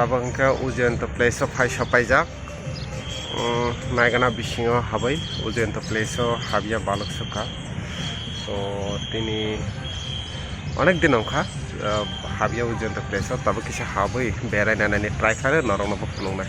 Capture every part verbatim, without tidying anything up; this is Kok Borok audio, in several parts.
Abo hwnkhe Ujjayanta place o phai sopaijak. Umm, naigana bisingo habwi Ujjayanta place o habya balok sukha. So, tini onek din wngkha, ah, habya Ujjayanta place o, tabuk kisa habwi berai nanani try khlainai, norokno bo phunuknai.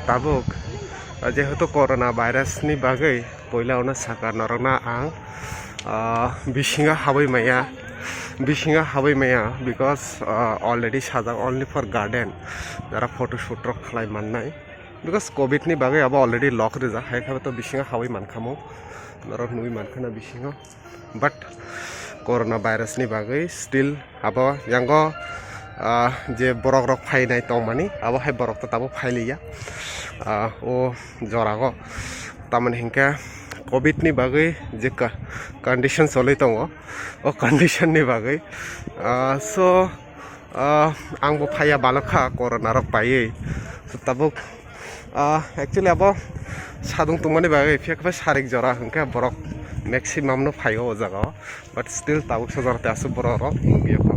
Tabuk, ah, jehetu corona virus ni bagwi puila ono sakha norokno ang, ah, bisingo habwi maya, bisingo habwi maya, because, ah, already sajak only for garden, jara photo shoot rok khlai mannai, because covid ni bagwi abo already lock rijak, hai khe to bisingo habwi mankha mo, norok nugwi mankha na bisingo. But corona virus ni bagwi still abo yango, ah, je borok rok phainai tongmani, abo hai borok to tabuk phailiya, ah, o jorago. Tamoni hinkhe covid ni bagwi je ka-, condition choli tongo, o condition ni bagwi, ah, so, Ah, ang bo phaiya balok kha corona rok paiwi. So, tabuk, ah, actually abo sadung tongmani bagwi phiya khe sarik jora hwnkhe borok maximum no phaio o jaga o. But still tabuk so jora tei aswk borok rok nukya kho.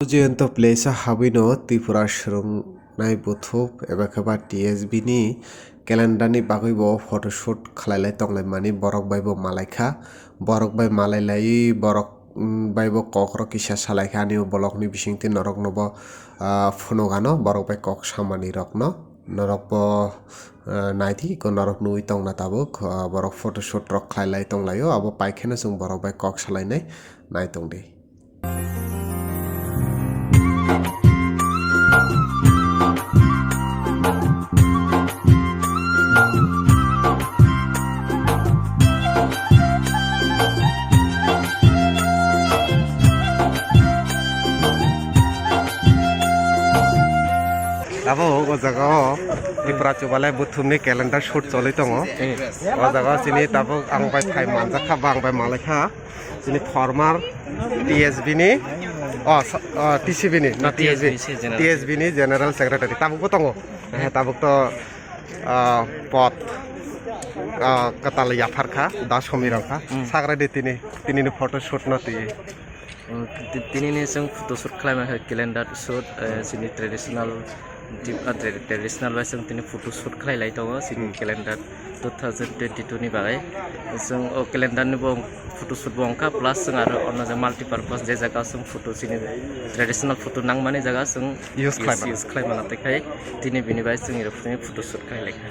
Jayanta place o habwi no Tripura swrwng nai buthuk eba khe ba T S B ni calendar ni bagwi bo photoshoot khlai lai tong lai mani borok bai bo malai kha, borok bai malai lai borok, mm, bai bo kok rok kisa salai kha ani o bolok ni bising twi norok no bo, ah, phunuk ano borok bai kok samani rok no norok bo, ah, nai di ko norok nugwi tong na tabuk, ah, borok photoshoot rok khlai lai tong lai o abo pai khe no chwng borok bai kok salai nai nai tong di. Abo o jaga o Tripura Chubalai buthumni calendar shoot choli tongo. O jaga o chini tabuk ang bai phai manjak kha, ba ang bai malai kha. Chini former T S B ni, oh, so-, oh, T C B ni, na T S B, T S B ni General Secretary. Tabuk bo tongo. Eh, tabuk to, ah, pot, ah, kwtal yaphar kha, da somi rok kha. Hmm. Sagra di tini, tini ni photo shoot no twi. Hmm, ti-, tini ni chwng photo shoot khlai ma kha calendar shoot, eh, chini traditional Di-, ah, tra-, traditional bai chwng tini photo shoot khlai lai tongo, chini Hmm. calendar two thousand twenty-two ni bagwi. Chwng o calendar ni bo photo shoot bo wngkha, plus chwng aro ono je multipurpose je jaga chwng photo chini traditional photo nangmani jaga chwng Use khlai mano. Use khlai mano, tei khai tini bini bai chwng iro photo shoot khlai lai kha.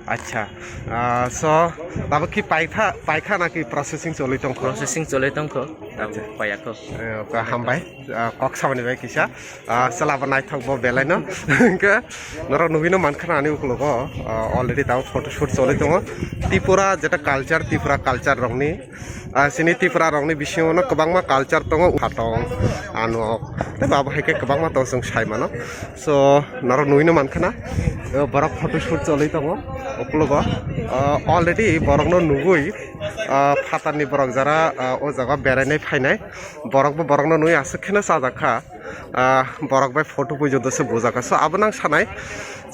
Acha, ah, so, tabuk ki paikha, paikha na ki processing choli tongkho? Processing choli tongkho, tabuk Acha. Paiya kho. Eh, okay, hambai. Ah, kok samani bai kisa. Ah, chwla bo naithok bo belai no. Hwnkhe norok nugwi no mankha na ani ukologo, ah, already tabuk photo shoot choli tongo. Tripura jeta culture, Tripura culture rokni, ah, chini Tripura rokni bisingo no kwbangma culture tongo, phatong, anok, tei bo abo hai khe kwbangma tong chwng sai mano. So, norok nugwi no mankha na, eh, borok photo shoot choli tongo ukologo. Ah, already borok no nugwi, ah, phatar ni borok jara, ah, o jaga berai nai phainai. Borok bo borok no nugwi aswk kheno chajak kha. Ah, borok bai photo puijo do se bujak kha. So, abo nang sanai,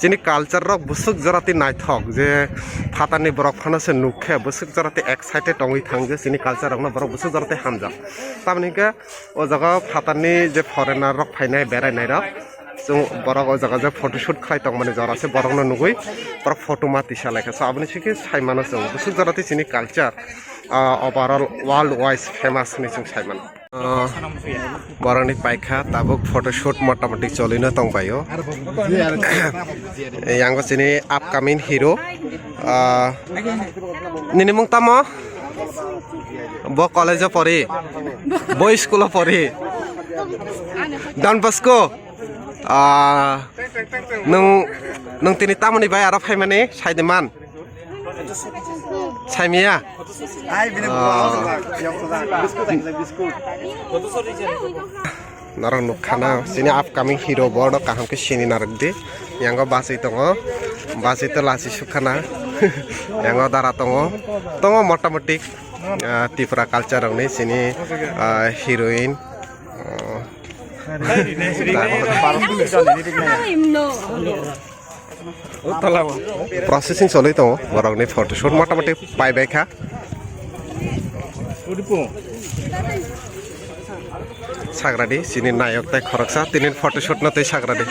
chini culture rok bwswk jora twi naithok, je phatar ni borok phano se nuk khe bwswk jora twi excited wngwi thang je chini culture rok no borok bwswk jora twi hamjak. Tamoni hwnkhe o jaga phatar ni je foreigner rok phainai berai nai rok, chwng borok o jaga je photo shoot khlai tong mani jora se borok no nugwi borok photo ma tisa lai kha. So, aboni sikhe sai mano chwng bwswk jora twi chini culture, ah, overall world wise famous hinwi chwng sai mano. Ah, borokni paikha tabuk photoshoot motamoti cholino tongpaio. Yango chini upcoming hero. Ah, nini mung tamo? Bo college o pori? Bo school o pori? Don Bosco? Ah, nung, nung tini tamoni bai aro phaimani? Saide man. Saimiya? Ai, bini buwa. Ah. Biskut, biskut. Norok nukha na, chini upcoming hero bo no kaham khe sini narwk di. Yango bachwi tongo, bachwi to lachi sukha na. Yango dara tongo, tongo motamoti, ah, Tripura culture rokni chini, ah, heroine. Ah, dara. Processing choli tongo, borokni photoshoot motamoti paibai kha. Sagradi, chini nayok tai khoroksa, tini photoshoot no tei sagradi.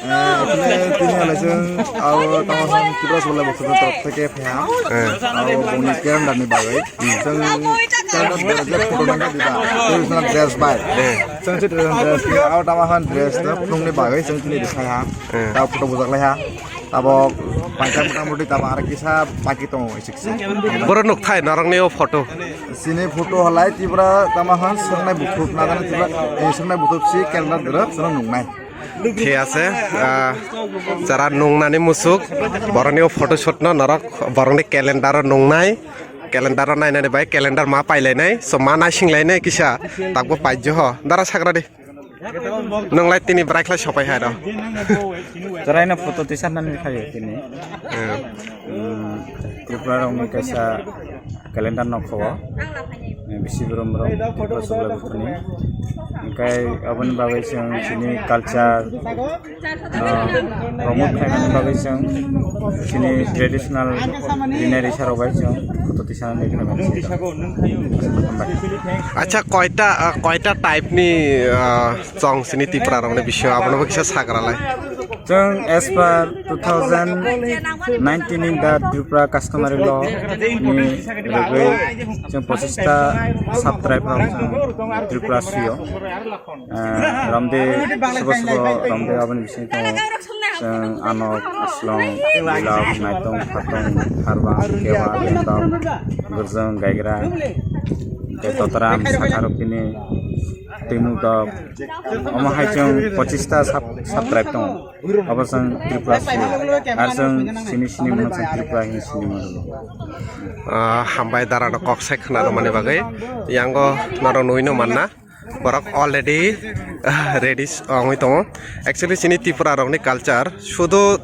Eh, asle tini hwnwi chwng abo tamo hwn Tripura Sola Boksa torof theke phaiha. Eh. Abo bongni calendar ni bagwi. Chwng calendar je photo nangkha diba, traditional dress bai. Eh. Chwng se traditional dress ni abo tamo hwn dress no phunukni bagwi chwng tini rwkhaiha. Eh. Ta photo bujaklaiha. Abo paita motamoti tamo ar kisa baki tongo. Boro nukthai norokni o photo. Chini photo halai Tripura tamo hwn swngnai bukhuk nadani Tripura, eh, swngnai bukhuk si calendar dwrwk chwngno nuknai. Thik ase, ah, jara nungnani musuk, borokni o photoshoot no norok borokni calendar o nungnai, calendar o nainani bai calendar ma pailainai, so ma naisinglainai kisa takbo paijjo ho, dara sagradi. Nwnglai tini bwrai khlai sopai hai rw. Chwraino photo tisa nani khaio tini. Hmm. Hmm, Tripura rokni kaisa calendar nokho o. Eh, bisi brum brum Tripura Sola Boksa ni. Hwnkhe aboni bagwi chwng chini culture, ah, promote khlainani bagwi chwng chini traditional rinai risa rok bai chwng photo tisa nani khaio. Acha, koita, ah, koita type ni, ah, chwng chini Tripura rokni bisingo abono bo kisa sagra lai. Chwng as per two thousand nineteen in the Tripura customary law ni rwgwi chwng pochista sub tribe rok chwng Tripura sio. Ah, Ramde, subo subo Ramde aboni bisingo tongo. Chwng Anok, Aslong, Gulab, Naitong, Phatong, Harbang, Kewa, Lendok, Gurjong, Gaigra, tei Totaram, Sakharokini, Twimukdok. Omo hai chwng pochista sub, sub tribe tongo. Obo chwng Tripura sini. Ar chwng sini sini mano chwng Tripura hin sini mano. Ah, hambai dara no kok sai khna rwmani bagwi. Yango norok nugwi no manna. Borok already, ah, ready s-, wngwi tongo. Actually, chini Tripura rokni culture, sudu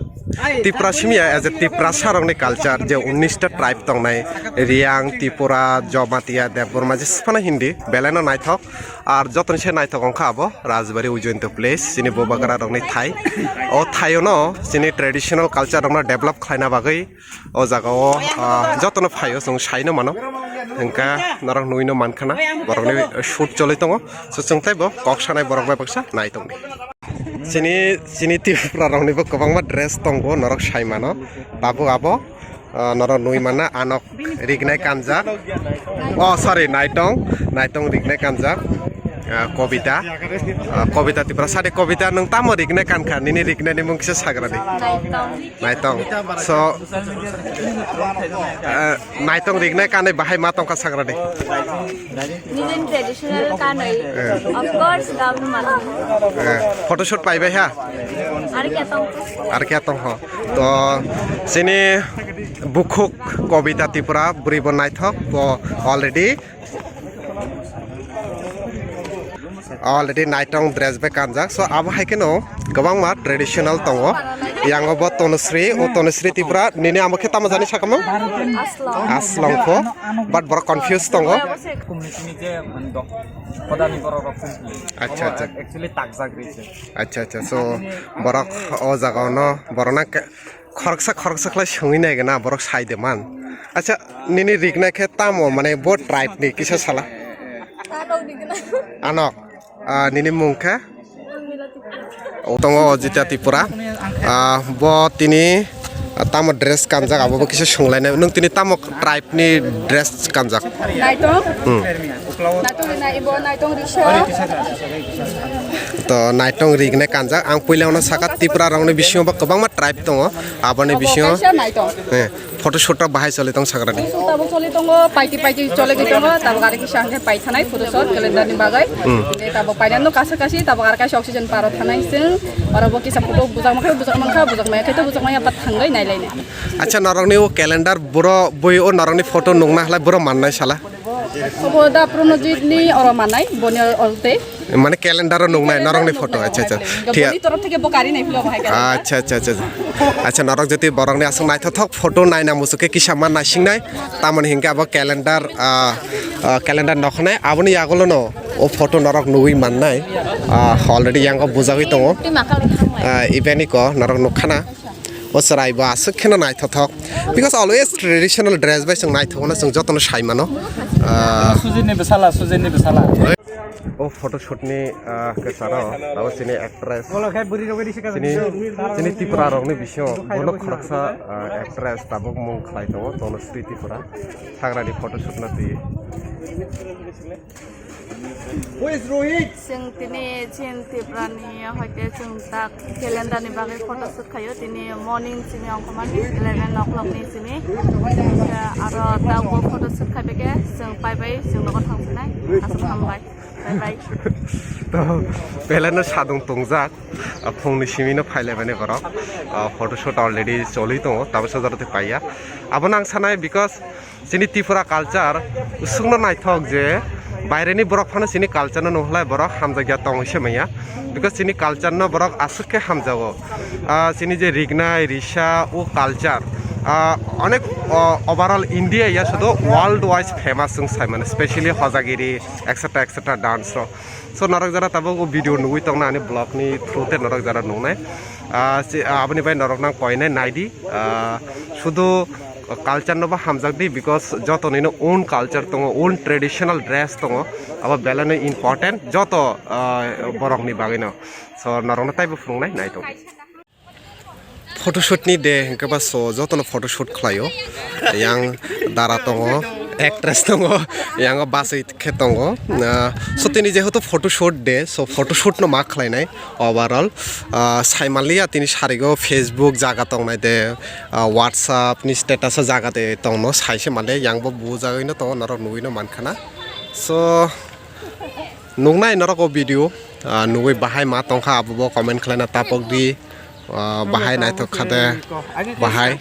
Tripura simi ya, as a Tiprasa rokni culture, je unnish ta tribe tongnai, Riang, Tripura, Jamatia, Debbarma, je sphano Hindi, belai no naithok. Ar jotoni se naithok wngkha abo Rajbari Ujointo place, chini Bubagra rokni thai. O thaio no chini traditional culture rokno develop khlaina bagwi o jaga o, ah, jotono phaio, chwng saino mano. Hwnkhe norok nugwino mankha na, borokni shoot choli tongo. So, chwng teibo kok sanai borok bai baksa nai tongdi. Chini, chini Tripura roknibo kwbangma dress tongo, norok sai mano. Tabuk abo, ah, norok nugwi manna, Anok rignai kanjak. Oh, sorry, Naitong, Naitong rignai kanjak. Ah, Kobita, ah, Kobita Tripura. Sade Kobita, nwng tamo rignai kankha? Nini rignai ni mung kisa sagra di. Naitong. Naitong. So, eh, Naitong rignai kanwi bahai ma tongkha sagra di. Nini traditional kanwi. Eh. Of course, gabno mano. Eh, photoshoot paibai ha? Ar kya tong? Ar kya tong ho? To, chini bukhuk Kobita Tripura, bwrwi bo naithok, bo already Already Naitong dress bai kanjak. So, abo hai kheno kwbangma traditional tongo. Yango bo Tanusri, o Tanusri Tripura, nini amo khe tamo jani sakamo? Aslong. Aslong pho, but borok confuse tongo. Acha, acha. Actually, takjak rwi se. Acha, acha. So, borok o jaga o no, borok na ke-, Khoroksa khoroksa khlai swngwi nai gana borok sai de man. Acha, nini rignai khe tamo, mane bo tribe ni kisa sala? Anok. Ah, nini mung khe? O tongo Jita Tripura. Ah, bo tini, ah, tamo dress kanjak, abo bo kisa swnglainai. Nwng tini tamo tribe ni dress kanjak? Naitong. Hmm. Naitong rina ibo naitong risa. To naitong rignai kanjak. Ang puila ono saka Tripura rokni bisingo bo kwbangma tribe tongo. Aboni bisingo kaisa naitong. Eh, photo shoot rok bahai choli tong sagrani. Photo shoot tabuk choli tongo, paiti paiti choli gwi tongo, tabuk ari kisa hwnkhe pai thanai photo shoot calendar ni bagwi. Hmm. Tabuk painani no kasa kasi, tabuk ari kaisa oxygen paro thanai chwng. Oro bo kisa photo bujak mankha, bujak mankha, bujak maya khe to bujak maya pat thangwi nailainai. Acha, norokni o calendar boro bui o norokni photo nukna halai boro mannai sala? Obo da Pranojit ni oro manai, boni orte. Mane calendar o nungnai, norokni photo, acha, acha. Thik. Boni torof theke bo kari nai philo bahai kari. Acha, acha, acha. Acha, norok jodi borokni aswk naithothok photo naina muchukhe kisa ma naisingnai, tamoni hinkhe abo calendar, ah, ah, calendar nokhnai, aboni yagulono o photo norok nugwi mannai. Ah, already yango bujagwi tongo. Ah, ibeniko norok nukkhana. O chwrai bo aswk kheno naithothok, because always traditional dress bai chwng naithokno chwng jotono sai mano. Ah, Sujini bwsala, Sujini bwsala. O photoshoot ni, ah, kwcharo abo chini actress, chini, chini Tripura rokni bisingo bono khoroksa, ah, actress tabuk mung khlai tongo Tanushree Tripura, hagrani photoshoot no twi. Chwng tini chin Tripura ni hoite chwng tak calendar ni bagwi photoshoot khaio. Tini morning chini ongkhormani eleven o'clock ni chini. Aro tabuk photoshoot khai beke chwng pai bai chwng nogo thangsinai. Aswk hambai. Bye bye. To, belai no sadung tongjak, ah, phungni simi no phailaimani borok. Ah, photoshoot already choli tongo, tabuksa jora tei paiya. Abono ang sanai, because chini Tripura culture usukno naithok je baireni borok phano chini culture no nukhlai borok hamjakya tongwi se manya, because chini culture no borok aswk khe hamjago. Ah, chini je rignai risa o culture, ah, onek, o, overall India ya sudu world wise famous chwng sai mano, specially Hojagiri, et cetera et cetera dance rok. So norok jara tabuk o video nugwi tongna ani vlog ni through te norok jara nungnai. Ah, si, ah, aboni bai norok nang koinai naidi. Ah, sudu culture no bo hamjak di, because joto nino own culture tongo, own traditional dress tongo. Abo belai no important joto, ah, borok ni bagwi no. So norok no taibo phunuknai nai tongo. Photoshoot ni day hwnkhe ba so jotono photoshoot khlaio. Yang dara tongo, actress tongo, yang bachwi khe tongo. Ah, so tini jehetu photoshoot day, so photoshoot no ma khlainai overall. Ah, sai manliya tini sarigo Facebook jaga tongnai de, ah, WhatsApp ni status o jaga de tongno sai se manliya, yang bo bujagwi no tongo, norok nugwi no mankhana. So, nuknai norok o video, ah, nugwi bahai ma tongkha abo bo comment khlaina tapok di, ah, bahai naithok kha de, bahai.